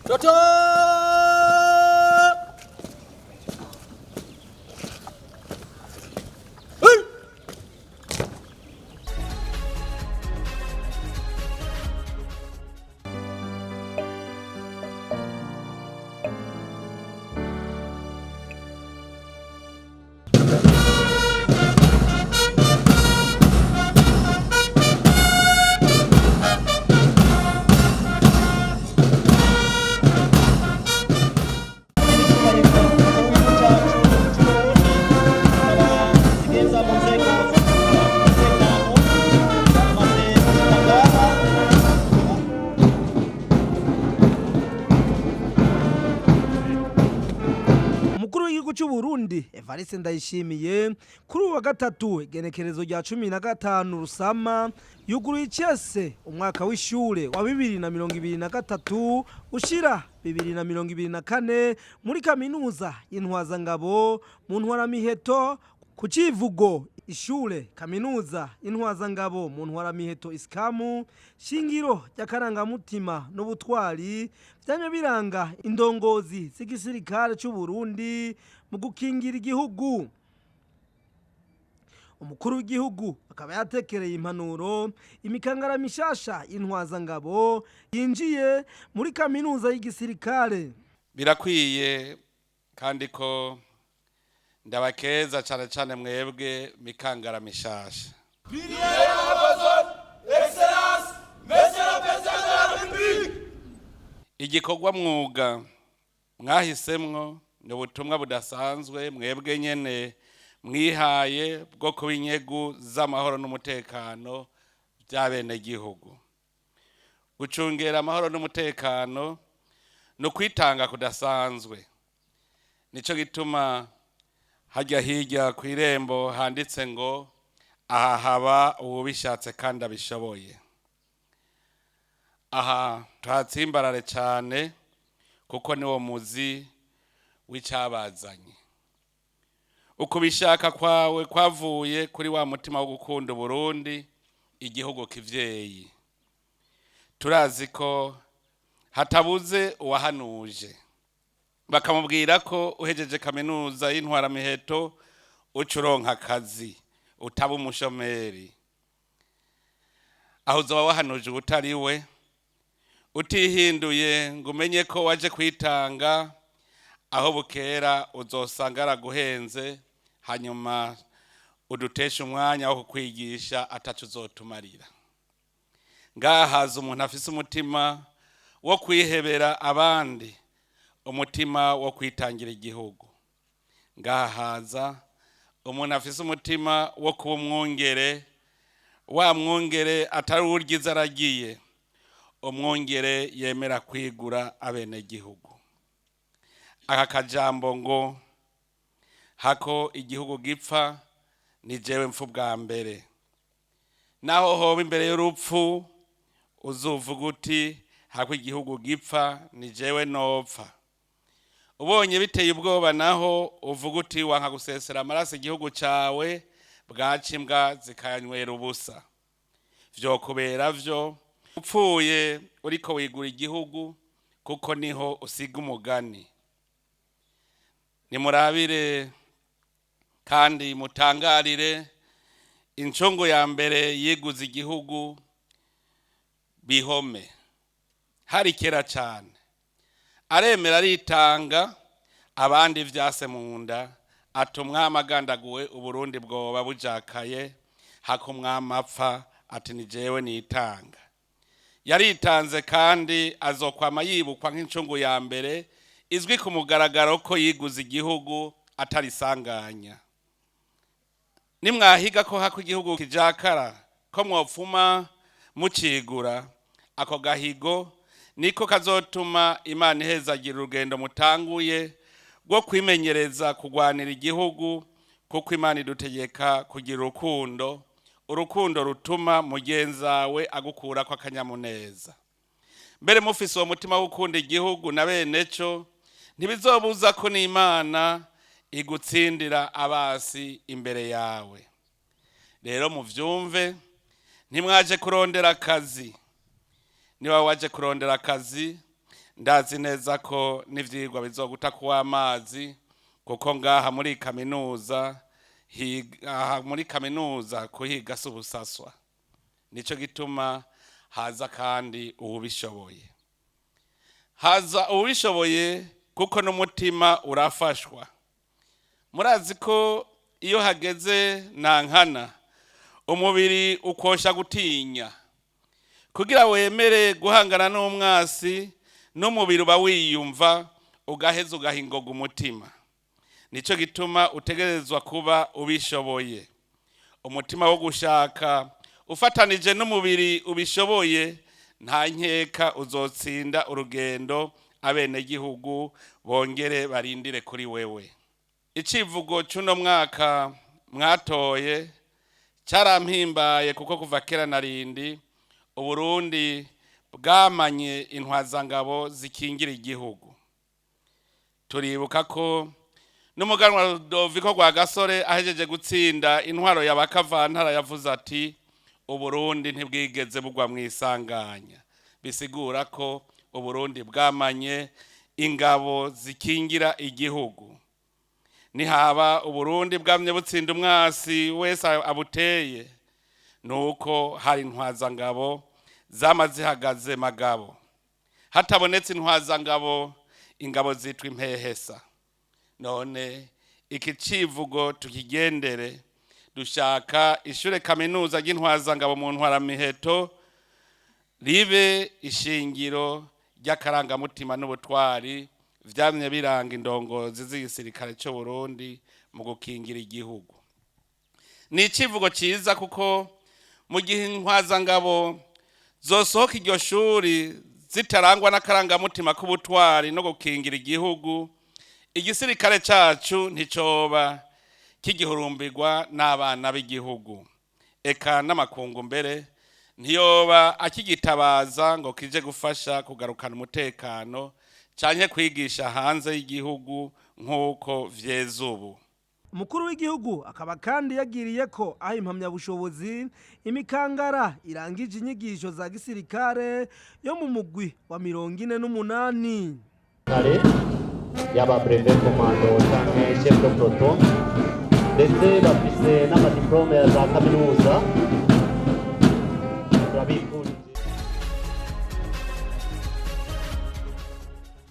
Toto! Zigenza mu nzego z'umutekano bamaze gushika ngaha. Umukuru w'igihugu cy'u Burundi Evariste Ndayishimiye kuri uyu wa gatatu, igenekerezo rya 15 Rusama, yuguruye icese umwaka w'ishure wa 2023 ushira 2024 muri kaminuza y'Intwazangabo mu Ntwaramiheto, ku civugo "Ishure kaminuza y'Intwazangabo mu Ntwaramiheto Isikamu, shingiro ry'akarangamutima n'ubutwari vyamye biranga indongozi z'igisirikare c'u Burundi mu gukingira igihugu". Umukuru w'igihugu akaba yatekereye impanuro imikangara mishasha y'Intwazangabo yinjiye muri kaminuza y'igisirikare. Birakwiye kandi ko ndabakeza cyane cyane mwebwe mikangara mishasha. Igikorwa mwuga mwahisemwo ni ubutumwa budasanzwe mwebwe nyene mwihaye bwo kuba inyegu z'amahoro n'umutekano by'abenegihugu. Gucungera amahoro n'umutekano ni ukwitanga kudasanzwe. Nico gituma hajya hirya ku irembo handitse ngo "Aha haba uwubishatse kandi abishoboye". Aha tuhatsimbarare cyane kuko niwo muzi w'icyabazanye. Ukubishaka kwawe kwavuye kuri wa mutima wo gukunda Uburundi, igihugu kivyeyi. Turazi ko hatabuze uwahanuje bakamubwira ko uhejeje kaminuza y'Intwaramiheto uca uronka akazi, utaba umushomeri. Aho uzoba wahanuje ubutari we. Utihinduye ngo umenye ko waje kwitanga, aho bukera uzosanga araguhenze, hanyuma udutesha umwanya wo kukwigisha ataco uzotumarira. Ngaha haza umuntu afise umutima wo kwihebera abandi, umutima wo kwitangira igihugu. Ngaha haza umuntu afise umutima wo kuba umwungere, wa mwungere atari uwuryiza aragiye, umwungere yemera kwigura abenegihugu. Aka kajambo ngo "Hako igihugu gipfa ni jewe mpfu bwa mbere", naho hoba imbere y'urupfu uzuvuga uti "Hako igihugu gipfa ni jewe nopfa". Ubonye biteye ubwoba naho uvuga uti "Wanka gusesera amaraso igihugu cawe, bwaca imbwa zikayanywera ubusa". Vyokubera vyo upfuye uriko wigura igihugu, kuko niho usiga umugani. Nimurabire kandi mutangarire incungu ya mbere yiguze igihugu bihome. Hari kera cyane, aremera aritanga abandi vyase mu nda, ati "Umwami agandaguwe Uburundi bwoba bujakaye, hako umwami apfa", ati "Ni jewe nitanga". Yaritanze kandi azokwama yibukwa nk'incungu ya mbere izwi ku mugaragaro ko yiguze igihugu atarisanganya. Nimwahiga ko hako igihugu kijakara ko mwopfuma mucigura, ako gahigo niko kazotuma Imana ihezagira urugendo mutanguye rwo kwimenyereza kugwanira igihugu, kuko Imana idutegeka kugira urukundo, urukundo rutuma mugenzawe agukurako akanyamuneza. Mbere mufise uwo mutima wo gukunda igihugu na bene co, ntibizobuza ko n'Imana igutsindira abasi imbere yawe. Rero muvyumve, ntimwaje kurondera akazi. Niba waje kurondera akazi Ndazi neza ko n'ivyigwa bizoguta kuw'amazi, kuko ngaha muri kaminuza aha muri kaminuza kuhiga si ubusaswa. Nico gituma haza kandi uwubishoboye, haza uwubishoboye, kuko n'umutima urafashwa. Murazi ko iyo hageze nankana umubiri ukosha gutinya kugira wemere guhangana n'umwasi, n'umubiri uba wiyumva, ugaheza ugahingoga umutima. Nico gituma utegerezwa kuba ubishoboye. Umutima wo gushaka ufatanije n'umubiri ubishoboye, nta nkeka uzotsinda urugendo, abenegihugu bongere barindire kuri wewe. Icivugo cy'uno mwaka mwatoye cyarampimbaye, kuko kuva kera na rindi Uburundi bwamanye intwazangabo zikingira igihugu. Turibuka ko n'umuganwa Rudoviko Rwagasore ahejeje gutsinda intwaro ya Bakavantara yavuze ati: "Uburundi ntibwigeze bugwa mu isanganya." Bisigura ko Uburundi bwamanye ingabo zikingira igihugu. Nihaba Uburundi bwamye butsinda umwasi wese abuteye, nuko hari intwazangabo zama zihagaze magabo. Hatabonetse intwazangabo, ingabo zitwa impehesa. None iki civugo tukigendere. Dushaka ishure kaminuza ry'intwazangabo mu ntwaramiheto ribe ishingiro ry'akarangamutima n'ubutwari vyamye biranga indongozi z'igisirikare c'u Burundi mu gukingira igihugu. Ni icivugo ciza, kuko mu gihe intwazangabo zosohoka iryo shuri zitarangwa n'akarangamutima k'ubutwari no gukingira igihugu, igisirikare cacu nticoba kigihurumbirwa n'abana b'igihugu, eka n'amakungu mbere ntiyoba akigitabaza ngo kije gufasha kugarukana umutekano canke kwigisha hanze y'igihugu nk'uko vyeze ubu. Umukuru w'igihugu akaba kandi yagiriye ko aho impamyabushobozi imikangara irangije inyigisho za gisirikare yo mu mugwi wa 48. Kare yaba brevet commando canke chef de peloton, ndetse bafise n'amadiplome ya za kaminuza.